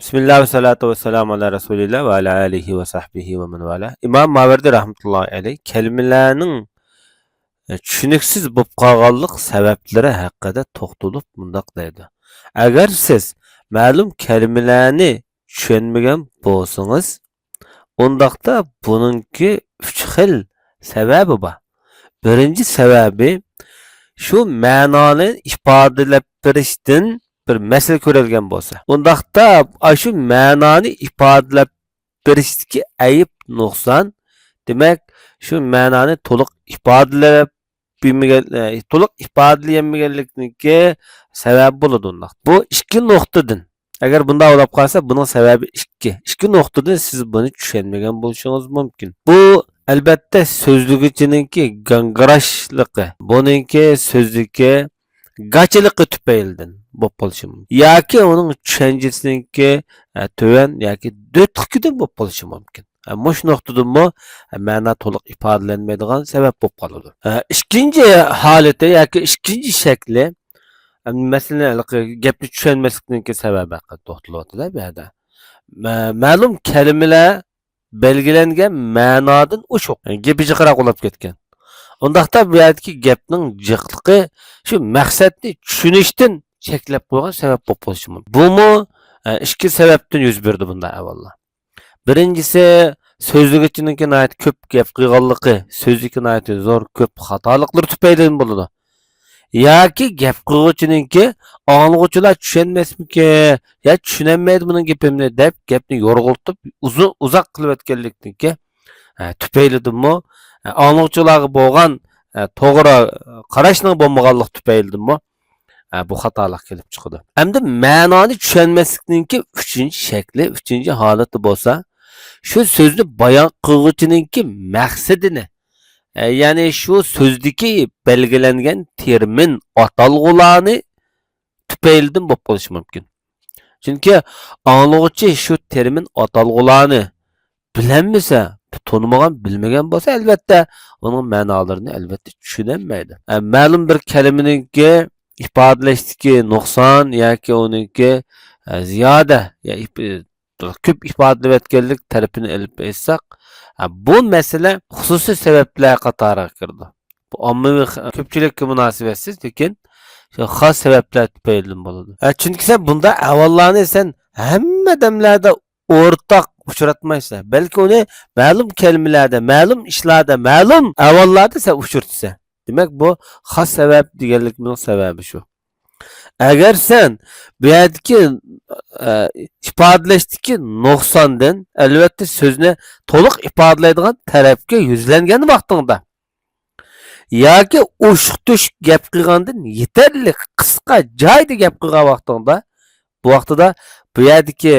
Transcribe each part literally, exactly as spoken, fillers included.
بىسمىللا ۋە سالاتۇ ۋە سالامۇ ئالا رەسۇلىللا ۋە ئالا ئالىھى ۋە ساھبىھى ۋە مەن ۋالا. ئىمام ماۋەردى رەھمەتۇللاھى ئەلەيھ كەلىمىلەرنىڭ، ئە، چۈشىنىكسىز بولۇپ قالغانلىق سەۋەبلىرى ھەققىدە توختىلىپ مۇنداق دەيدۇ: ئەگەر سىز مەلۇم كەلىمىلەرنى چۈشەنمىگەن بولسىڭىز، ئۇنداقتا بۇنىڭكى ئۈچ خىل سەۋەبى بار. بىرىنچى سەۋەبى، شۇ مەنانى ئىپادىلەپ بېرىشتىن بىر مەسىلە كۆرۈلگەن بولسا، ئۇنداقتا ئاشۇ مەنانى ئىپادىلەپ بېرىشتىكى ئەيىب، نۇقسان، دېمەك، شۇ مەنانى تولۇق ئىپادىلەپ بىلمىگەن، ئە، تولۇق ئىپادىلىيەلمىگەنلىكنىڭكى سەۋەبى بولىدۇ ئۇنداق. بۇ ئىككى نۇقتىدىن، ئەگەر بۇنداق بولۇپ قالسا، بۇنىڭ سەۋەبى ئىككى. ئىككى نۇقتىدىن سىز بۇنى چۈشەنمىگەن بولۇشىڭىز مۇمكىن. بۇ، ئەلبەتتە، سۆزلىگۈچىنىڭكى گاڭگىراشلىقى، بۇنىڭكى سۆزدىكى گاچىلىقى تۈپەيلىدىن بولۇپ قېلىشى مۇمكىن. ياكى ئۇنىڭ چۈشەنچىسىنىڭكى، ئە، تۆۋەن ياكى دۆتلۈكىدىن بولۇپ قېلىشى مۇمكىن. ئە، مۇشۇ نۇقتىدىنمۇ، ئە، مەنا تولۇق ئىپادىلەنمەيدىغان سەۋەب بولۇپ قالىدۇ. ئە، ئىككىنچى ھالىتى ياكى ئىككىنچى شەكلى، ئە، مەسىلەن، ھېلىقى گەپنى چۈشەنمەسلىكنىڭكى سەۋەبى ھەققىدە توختىلىۋاتىدۇ بۇ يەردە. مە-، مەلۇم كەلىمىلەر بەلگىلەنگەن مەنادىن ئوشۇق، يەنى گېپى جىقراق بولۇپ كەتكەن. ئۇنداقتا بۇ يەردىكى گەپنىڭ جىقلىقى شۇ مەقسەتنى چۈشىنىشتىن چەكلەپ قويغان سەۋەب بولۇپ قېلىشى مۇمكىن. بۇمۇ، ئە، ئىككى سەۋەبتىن يۈز بېرىدۇ بۇنداق ئەھۋاللار. بىرىنچىسى، سۆزلىگۈچىنىڭكى ناھايىتى كۆپ گەپ قىلغانلىقى، سۆزىدىكى ناھايىتى زور كۆپ خاتالىقلىرى تۈپەيلىدىن بولىدۇ. ياكى گەپ قىلغۇچىنىڭكى ئاڭلىغۇچىلار چۈشەنمەسمىكىن، يا چۈشىنەلمەيدۇ بۇنىڭ گېپىمنى دەپ، گەپنى يورغىلىتىپ، ئۇزۇن، ئۇزاق قىلىۋەتكەنلىكتىكى، ھە، تۈپەيلىدىنمۇ، ھە، ئاڭلىغۇچىلارغا بولغان، ھە، توغرا قاراشنىڭ بولمىغانلىق تۈپەيلىدىنمۇ، ھە، بۇ خاتالىق كېلىپ چىقىدۇ. ئەمدى مەنانى چۈشەنمەسلىكنىڭكى ئۈچىنچى شەكلى، ئۈچىنچى ھالىتى بولسا، شۇ سۆزنى بايان قىلغۇچىنىڭكى مەقسىتىنى، ئە، يەنى شۇ سۆزدىكى بەلگىلەنگەن تېرمىن ئاتالغۇلارنى تۈپەيلىدىن بولۇپ قېلىشى مۇمكىن. چۈنكى ئاڭلىغۇچى شۇ تېرمىن ئاتالغۇلارنى بىلەلمىسە، تونۇمىغان، بىلمىگەن بولسا، ئەلۋەتتە، ئۇنىڭ مەنالىرىنى، ئەلۋەتتە، چۈشىنەلمەيدۇ. ئە، مەلۇم بىر كەلىمىنىڭكى ئىپادىلەشتىكى نۇقسان ياكى ئۇنىڭكى، ئە، زىيادە، يا ئىپ-، كۆپ ئىپادىلەۋەتكەنلىك تەرىپىنى ئېلىپ ئېيتساق، ھە، بۇ مەسىلە خۇسۇسىي سەۋەبلەر قاتارىغا كىرىدۇ. بۇ ئاممىۋى خ-، كۆپچىلىككە مۇناسىۋەتسىز، لېكىن شۇ خاس سەۋەبلەر تۈپەيلىدىن بولىدۇ. ھە، چۈنكى سەن بۇنداق ئەھۋاللارنى سەن ھەممە دەملەردە ئورتاق ئۇچراتمايسەن. بەلكى ئۇنى مەلۇم كەلىمىلەردە، مەلۇم ئىشلاردا، مەلۇم ئەھۋاللاردا سەن ئۇچرىتىسەن. دېمەك، بۇ خاس سەۋەب دېگەنلىكنىڭ سەۋەبى شۇ. ئەگەر سەن بۇ يەردىكى، ئە، ئىپادىلەشتىكى نۇقساندىن، ئەلۋەتتە، سۆزنى تولۇق ئىپادىلەيدىغان تەرەپكە يۈزلەنگەن ۋاقتىڭدا ياكى ئوشۇق-توشۇق گەپ قىلغاندىن يېتەرلىك قىسقا جايدا گەپ قىلغان ۋاقتىڭدا، بۇ ۋاقتىدا بۇ يەردىكى،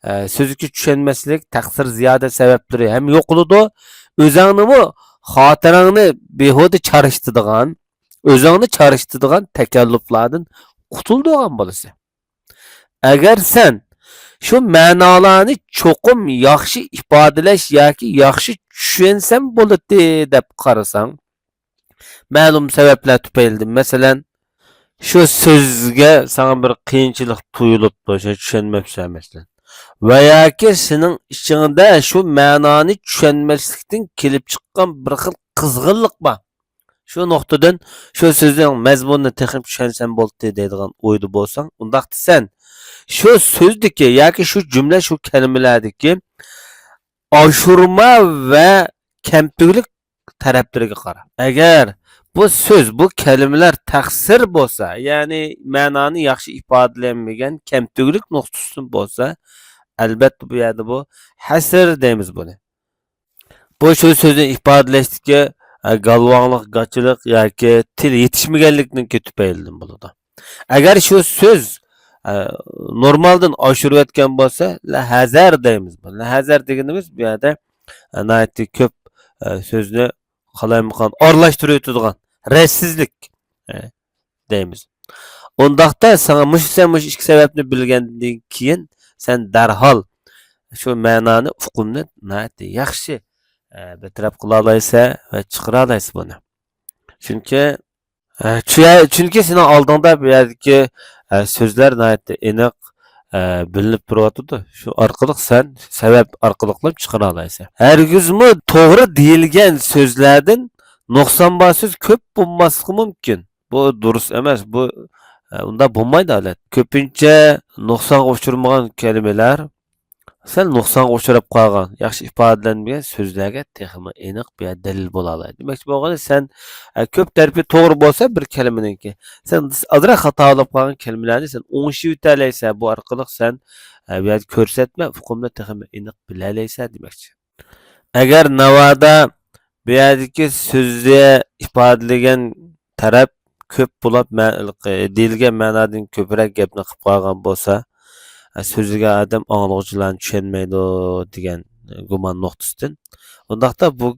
ئە، سۆزگە چۈشەنمەسلىك، تەقسىر، زىيادە سەۋەبلىرى ھەم يوقىلىدۇ. ئۆزۈڭنىمۇ، خاتىرەڭنى بىھۇدە چارچىتىدىغان، ئۆزۈڭنى چارچىتىدىغان تەكەللۇپلاردىن قۇتۇلىدىغان بولىسەن. ئەگەر سەن شۇ مەنالارنى چوقۇم ياخشى ئىپادىلەش ياكى ياخشى چۈشەنسەم بولاتتى دەپ قارىساڭ، مەلۇم سەۋەبلەر تۈپەيلىدىن، مەسىلەن، شۇ سۆزگە ساڭا بىر قىيىنچىلىق تۇيۇلۇپتۇ، شۇ چۈشەنمەپسەن، مەسىلەن، ۋە ياكى سېنىڭ ئىچىڭدە شۇ مەنانى چۈشەنمەسلىكتىن كېلىپ چىققان بىر خىل قىزغىنلىق بار. شۇ نۇقتىدىن شۇ سۆزنىڭ مەزمۇنىنى تېخىمۇ چۈشەنسەم بولاتتى دەيدىغان ئويدا بولساڭ، ئۇنداقتا سەن شۇ سۆزدىكى ياكى شۇ جۈملە، شۇ كەلىمىلەردىكى ئاشۇرما ۋە كەمتۈكلۈك تەرەپلىرىگە قارا. ئەگەر بۇ سۆز، بۇ كەلىمىلەر تەقسىر بولسا، يەنى مەنانى ياخشى ئىپادىلەنمىگەن كەمتۈكلۈك نۇقتىسىدىن بولسا، ئەلۋەتتە بۇ يەردە بۇ ھەسر دەيمىز بۇنى. بۇ شۇ سۆزنى ئىپادىلەشتىكى، ئە، گالۋاڭلىق، گاچىلىق ياكى تىل يېتىشمىگەنلىكنىڭكى تۈپەيلىدىن بولىدۇ. ئەگەر شۇ سۆز، ئە، نورمالدىن ئاشۇرۇۋەتكەن بولسا، لەھەزەر دەيمىز. بۇ لەھەزەر دېگىنىمىز بۇ يەردە، ئە، ناھايىتى كۆپ، ئە، سۆزنى قالايمىقان ئارىلاشتۇرۇۋېتىدىغان رەتسىزلىك، ئە، دەيمىز. ئۇنداقتا ساڭا مۇشۇ، سەن مۇشۇ ئىككى سەۋەبنى بىلگەندىن كېيىن، سەن دەرھال شۇ مەنانى، ئۇقۇمنى ناھايىتى ياخشى، ئە، بىر تەرەپ قىلالايسەن ۋە چىقىرالايسەن بۇنى. چۈنكى، ئە، چۈ-، چۈنكى سېنىڭ ئالدىڭدا بۇ يەردىكى، ئە، سۆزلەر ناھايىتى ئېنىق، ئە، بىلىنىپ تۇرۇۋاتىدۇ. شۇ ئارقىلىق سەن سەۋەب ئارقىلىقلا چىقىرالايسەن. ھەرگىزمۇ توغرا دېيىلگەن سۆزلەردىن نۇقسان بار سۆز كۆپ بولماسلىقى مۇمكىن. بۇ دۇرۇس ئەمەس. بۇ، ئە، ئۇنداق بولمايدۇ ھالەت. كۆپىنچە نۇقسانغا ئۇچرىمىغان كەلىمىلەر سەل نۇقسانغا ئۇچراپ قالغان، ياخشى ئىپادىلەنمىگەن سۆزلەرگە تېخىمۇ ئېنىق بۇ يەردە دەلىل بولالايدۇ. دېمەكچى بولغىنى، سەن، ئە، كۆپ تەرىپى توغرا بولسا بىر كەلىمىنىڭكى، سەن ئازراق خاتا بولۇپ قالغان كەلىمىلەرنى سەن ئوڭشىۋېتەلەيسەن. بۇ ئارقىلىق سەن، ئە، بۇ يەردە كۆرسەتمە ئۇقۇمنى تېخىمۇ ئېنىق بىلەلەيسەن دېمەكچى. ئەگەر ناۋادا بۇ يەردىكى سۆزنى ئىپادىلىگەن تەرەپ كۆپ بولۇپ، مە-، دېيىلگەن مەنادىن كۆپرەك گەپنى قىلىپ قالغان بولسا، سۆزلىگەن ئادەم ئاڭلىغۇچىلارنى چۈشەنمەيدۇ دېگەن گۇمان نۇقتىسىدىن. ئۇنداقتا بۇ،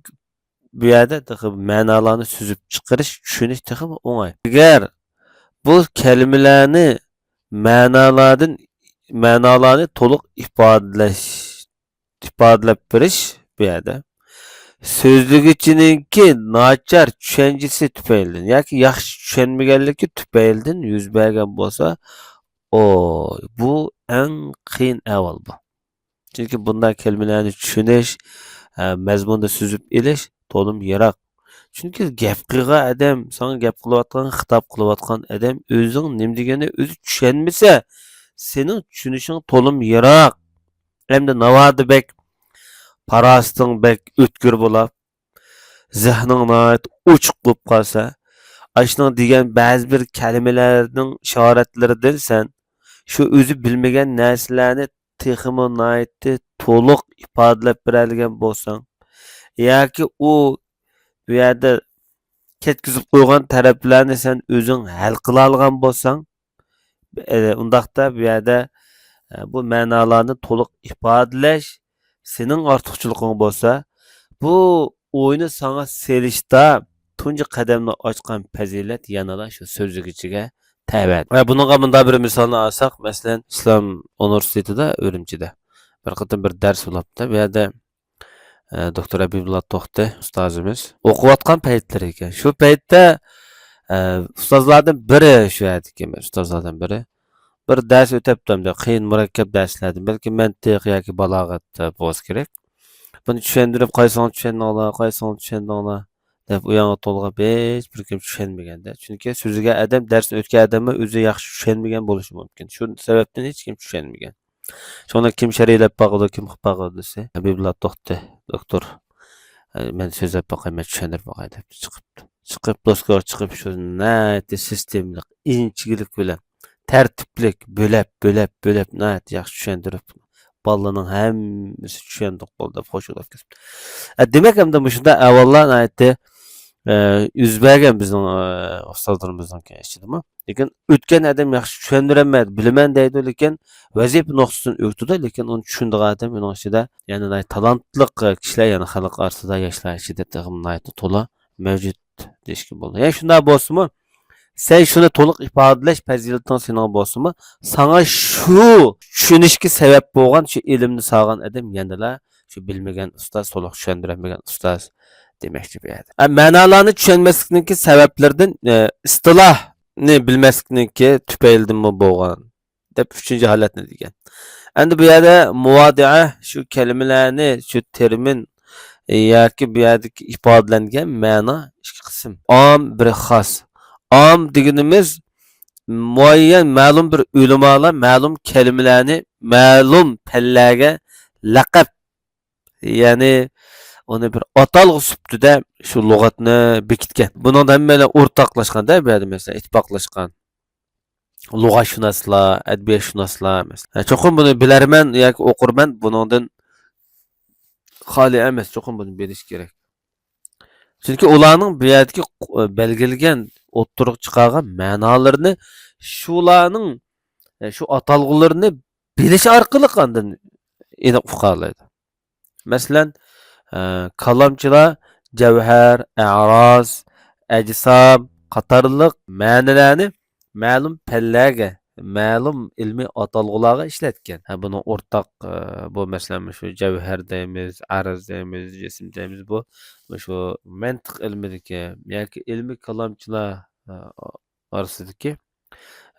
بۇ يەردە تېخى مەنالارنى سۈزۈپ چىقىرىش، چۈشىنىش تېخىمۇ ئوڭاي. ئەگەر بۇ كەلىمىلەرنى مەنالاردىن، مەنالارنى تولۇق ئىپادىلەش، ئىپادىلەپ بېرىش بۇ يەردە سۆزلىگۈچىنىڭكى ناچار چۈشەنچىسى تۈپەيلىدىن ياكى ياخشى چۈشەنمىگەنلىكى تۈپەيلىدىن يۈز بەرگەن بولسا، ئو، بۇ ئەڭ قىيىن ئەھۋال بۇ. چۈنكى بۇنداق كەلىمىلەرنى چۈشىنىش، ئە، مەزمۇندا سۈزۈپ ئېلىش تولىمۇ يىراق. چۈنكى گەپ قىلغان ئادەم، ساڭا گەپ قىلىۋاتقان، خىتاب قىلىۋاتقان ئادەم ئۆزىنىڭ نېمە دېگىنىنى ئۆزى چۈشەنمىسە، سېنىڭ چۈشىنىشىڭ تولىمۇ يىراق. ئەمدى ناۋادا بەك پاراسىتىڭ بەك ئۆتكۈر بولاپ، زېھنىڭ ناھايىتى ئوچۇق بولۇپ قالسا، ئاشۇنىڭ دېگەن بەزى بىر كەلىمىلەرنىڭ ئىشارەتلىرىدىن سەن شۇ ئۆزى بىلمىگەن نەرسىلەرنى تېخىمۇ ناھايىتى تولۇق ئىپادىلەپ بېرەلىگەن بولساڭ، ياكى ئۇ بۇ يەردە كەتكۈزۈپ قويغان تەرەپلەرنى سەن ئۆزۈڭ ھەل قىلالىغان بولساڭ، ئە، ئۇنداقتا بۇ يەردە، ئە، بۇ مەنالارنى تولۇق ئىپادىلەش سېنىڭ ئارتۇقچىلىقىڭ بولسا، بۇ ئوينى ساڭا سېلىشتا تۇنجى قەدەمنى ئاچقان پەزىلەت يەنىلا شۇ سۆزلىگۈچىگە تەۋە. ۋە بۇنىڭغا مۇنداق بىر مىسالنى ئالساق، مەسىلەن، ئىسلام ئۇنىۋېرسىتېتىدا، ئۈرۈمچىدە بىر قېتىم بىر دەرس بولۇپتۇ. بۇ يەردە، ئە، دوكتور ھەبىبۇللا توختى ئۇستازىمىز ئوقۇۋاتقان پەيتلىرى ئىكەن. شۇ پەيتتە، ئە، ئۇستازلاردىن بىرى، شۇ يەردىكى ئۇستازلاردىن بىرى بىر دەرس ئۆتەپتۇ، ئەمدى قىيىن، مۇرەككەپ دەرسلەردىن، بەلكى مەنتىق ياكى بالاغەت بولسا كېرەك. بۇنى چۈشەندۈرۈپ، قايسىڭلار چۈشەندىڭلار، قايسىڭلار چۈشەندىڭلار دەپ ئۇ ياڭغا تولغاپ، ھېچبىر كىم چۈشەنمىگەندە. چۈنكى سۆزلىگەن ئادەم، دەرسنى ئۆتكەن ئادەممۇ ئۆزى ياخشى چۈشەنمىگەن بولۇشى مۇمكىن. شۇ سەۋەبتىن ھېچكىم چۈشەنمىگەن. شۇڭا كىم شەرھلەپ باقىدۇ، كىم قىلىپ باقىدۇ دېسە، ھەبىبۇللا توختى، دوكتور، ئە، مەن سۆزلەپ باقاي، مەن چۈشەندۈرۈپ باقاي دەپ چىقىپتۇ. چىقىپ، دوسكىغا چىقىپ، شۇ ناھايىتى سىستېمىلىق، ئىنچىكىلىك بىلەن، تەرتىپلىك، بۆلەپ، بۆلەپ، بۆلەپ، ناھايىتى ياخشى چۈشەندۈرۈپ، بالىلارنىڭ ھەممىسى چۈشەندۇق بولدى دەپ خۇشاللىنىپ كېتىپتۇ. ئە، دېمەك، ئەمدى مۇشۇنداق ئەھۋاللار ناھايىتى، ئە، يۈز بەرگەن بىزنىڭ، ئە، ئۇستازلىرىمىزنىڭ ئىچىدىمۇ. لېكىن ئۆتكەن ئادەم ياخشى چۈشەندۈرەلمەيدۇ، بىلىمەن دەيدۇ، لېكىن ۋەزىپە نۇقتىسىدىن ئۆتىدۇ، لېكىن ئۇنى چۈشىنىدىغان ئادەم ئۇنىڭ ئىچىدە يەنە ناھايىتى تالانتلىق كىشىلەر، يەنە خەلق ئارىسىدا، ياشلار ئىچىدە تېخىمۇ ناھايىتى تولا مەۋجۇت دېيىشكە بولىدۇ. يەنى شۇنداق بولسىمۇ، سەن شۇنى تولۇق ئىپادىلەش پەزىلىتىڭ سېنىڭ بولسىمۇ، ساڭا شۇ چۈشىنىشكە سەۋەب بولغان شۇ ئىلىمنى سالغان ئادەم يەنىلا شۇ بىلمىگەن ئۇستاز، تولۇق چۈشەندۈرەلمىگەن ئۇستاز دېمەكچى بۇ يەردە. ئە، مەنالارنى چۈشەنمەسلىكنىڭكى سەۋەبلىرىدىن، ئە، ئىستىلاھنى بىلمەسلىكنىڭكى تۈپەيلىدىنمۇ بولغان دەپ ئۈچىنچى ھالەتنى دېگەن. ئەمدى بۇ يەردە مۇۋادىئە، شۇ كەلىمىلەرنى، شۇ تېرمىن ياكى بۇ يەردىكى ئىپادىلەنگەن مەنا ئىككى قىسىم. ئام، بىر خاس. ئام دېگىنىمىز مۇئەييەن مەلۇم بىر ئۆلىمالار مەلۇم كەلىمىلەرنى مەلۇم پەنلەرگە لەقەپ، يەنى ئۇنى بىر ئاتالغۇ سۈپىتىدە شۇ لۇغەتنى بېكىتكەن. بۇنىڭدا ھەممەيلەن ئورتاقلاشقان-دە، بۇ يەردە مەسىلەن ئىتتىپاقلاشقان. لۇغەتشۇناسلار، ئەدەبىياتشۇناسلار، مەسىلەن. چوقۇم بۇنى بىلەرمەن ياكى ئوقۇرمەن، بۇنىڭدىن خالىي ئەمەس، چوقۇم بۇنى بىلىش كېرەك. چۈنكى ئۇلارنىڭ بۇ يەردىكى، ئە، بەلگىلىگەن، ئوتتۇرىغا چىقارغان مەنالىرىنى شۇلارنىڭ، ئە، شۇ ئاتالغۇلىرىنى بىلىش ئارقىلىق ئاندىن ئېنىق ئۇقالايدۇ. مەسىلەن، ئە، كالامچىلار جەۋھەر، ئەراز، ئەجسام قاتارلىق مەنىلەرنى مەلۇم پەنلەرگە، مەلۇم ئىلمىي ئاتالغۇلارغا ئىشلەتكەن. ھە، بۇنىڭ ئورتاق، ئە، بۇ مەسىلەن، مۇشۇ جەۋھەر دەيمىز، ئەراز دەيمىز، جىسىم دەيمىز، بۇ مۇشۇ مەنتىق ئىلمىدىكى ياكى ئىلمىي كالامچىلار، ئە، ئارىسىدىكى،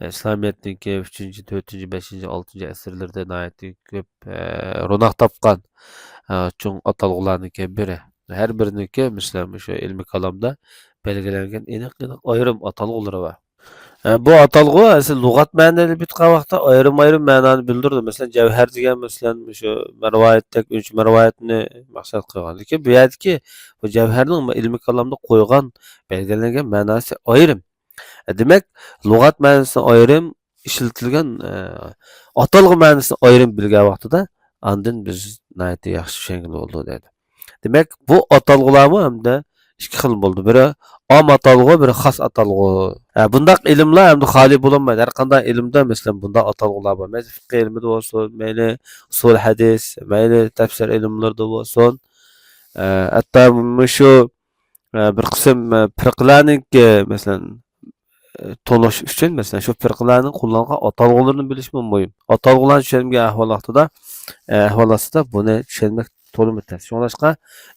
ئىسلامىيەتنىڭكى ئۈچىنچى، تۆتىنچى، بەشىنچى، ئالتىنچى ئەسىرلىرىدە ناھايىتى كۆپ، ئە، روناق تاپقان، ئە، چوڭ ئاتالغۇلارنىڭكى بىرى. ھەر بىرىنىڭكى، مەسىلەن، مۇشۇ ئىلمىي كالامدا بەلگىلەنگەن ئېنىق-ئېنىق ئايرىم ئاتالغۇلىرى بار. ئە، بۇ ئاتالغۇ ئەسلى لۇغەت مەنىنى ئېلىپ ئېيتقان ۋاقىتتا ئايرىم-ئايرىم مەنانى بىلدۈرىدۇ. مەسىلەن، جەۋھەر دېگەن، مەسىلەن، مۇشۇ مەرۋايىتتەك ئۈنچە مەرۋايىتنى مەقسەت قىلغان. لېكىن بۇ يەردىكى بۇ جەۋھەرنىڭ ئىلمىي كالامدا قويغان، بەلگىلەنگەن مەناسى ئايرىم. دېمەك، لۇغەت مەنىسى ئايرىم ئىشلىتىلگەن، ئە، ئاتالغۇ مەنىسىنى ئايرىم بىلگەن ۋاقتىدا، ئاندىن بىز ناھايىتى ياخشى چۈشەنگىلى بولىدۇ، دەيدۇ. دېمەك، بۇ ئاتالغۇلارمۇ ھەمدە ئىككى خىل بولىدۇ. بىرى ئام ئاتالغۇ، بىرى خاس ئاتالغۇ. ھە، بۇنداق ئىلىملار ھەمدە خالىي بولالمايدۇ. ھەر قانداق ئىلىمدە، مەسىلەن، بۇنداق ئاتالغۇلار بار. مەيلى فىقھىي ئىلمىدە بولسۇن، مەيلى ئۇسۇل ھەدىس، مەيلى تەپسىر ئىلىملىرىدە بولسۇن. ئە، ھەتتا مۇشۇ، ئە، بىر قىسىم، ئە، پىرقىلەرنىڭكى، مەسىلەن، ئە، تونۇش ئۈچۈن، مەسىلەن، شۇ پىرقىلەرنىڭ قوللانغان ئاتالغۇلىرىنى بىلىشمۇ مۇھىم. ئاتالغۇلارنى چۈشەنمىگەن ئەھۋال ۋاقتىدا، ئە، ئەھۋال ئاستىدا بۇنى چۈشەنمەك تولىمۇ تەس. شۇڭلاشقا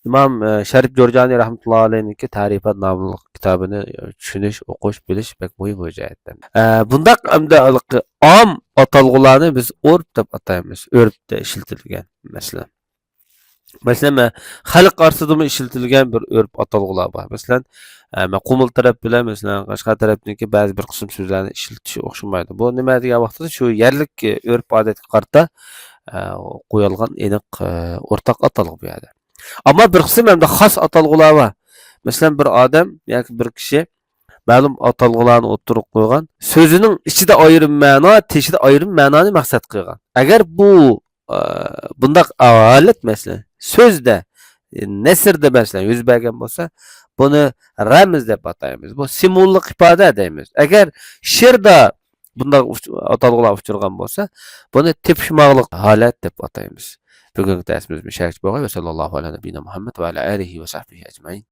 ئىمام، ئە، شەرىپ جۇرجانى رەھمەتۇللاھى ئەلەيھنىڭكى تەرىپات ناملىق كىتابىنى، ئە، چۈشىنىش، ئوقۇش، بىلىش بەك مۇھىم بۇ جەھەتتىن. ئە، بۇنداق ئەمدى ھېلىقى ئام ئاتالغۇلارنى بىز ئۆرپ دەپ ئاتايمىز. ئۆرپتە ئىشلىتىلگەن، مەسىلەن. مەسىلەن، مە-، خەلق ئارىسىدىمۇ ئىشلىتىلگەن بىر ئۆرپ ئاتالغۇلار بار. مەسىلەن، ئە، مە-، قۇمۇل تەرەپ بىلەن، مەسىلەن، قەشقەر تەرەپنىڭكى بەزى بىر قىسىم سۆزلەرنى ئىشلىتىشى ئوخشىمايدۇ. بۇ نېمە دېگەن ۋاقتىدا شۇ يەرلىك، ئە، ئۆرپ-ئادەتكە قارىتا، ئە، قويۇلغان ئېنىق، ئە، ئورتاق ئاتالغۇ بۇ يەردە. ئەمما بىر قىسىم ھەمدە خاس ئاتالغۇلار بار. مەسىلەن، بىر ئادەم ياكى بىر كىشى مەلۇم ئاتالغۇلارنى ئوتتۇرىغا قويغان، سۆزىنىڭ ئىچىدە ئايرىم مەنا، تېشىدا ئايرىم مەنانى مەقسەت قىلغان. ئەگەر بۇ، ئە، بۇنداق ھالەت، مەسىلەن، سۆزدە، نەسرىدە، مەسىلەن، يۈز بەرگەن بولسا، بۇنى رەمز دەپ ئاتايمىز. بۇ سىمۋوللۇق ئىپادە دەيمىز. ئەگەر شېئىردا بۇنداق ئۇچ-، ئاتالغۇلار ئۇچرىغان بولسا، بۇنى تېپىشماقلىق ھالەت دەپ ئاتايمىز. بۈگۈنكى دەرسىمىز مۇشۇ يەرگىچە بولغاي. ۋە سەللەللاھۇ ئەلا نەبىينا مۇھەممەد ۋە ئەلا ئالىھى ۋە سەھبىھى ئەجمەئىن.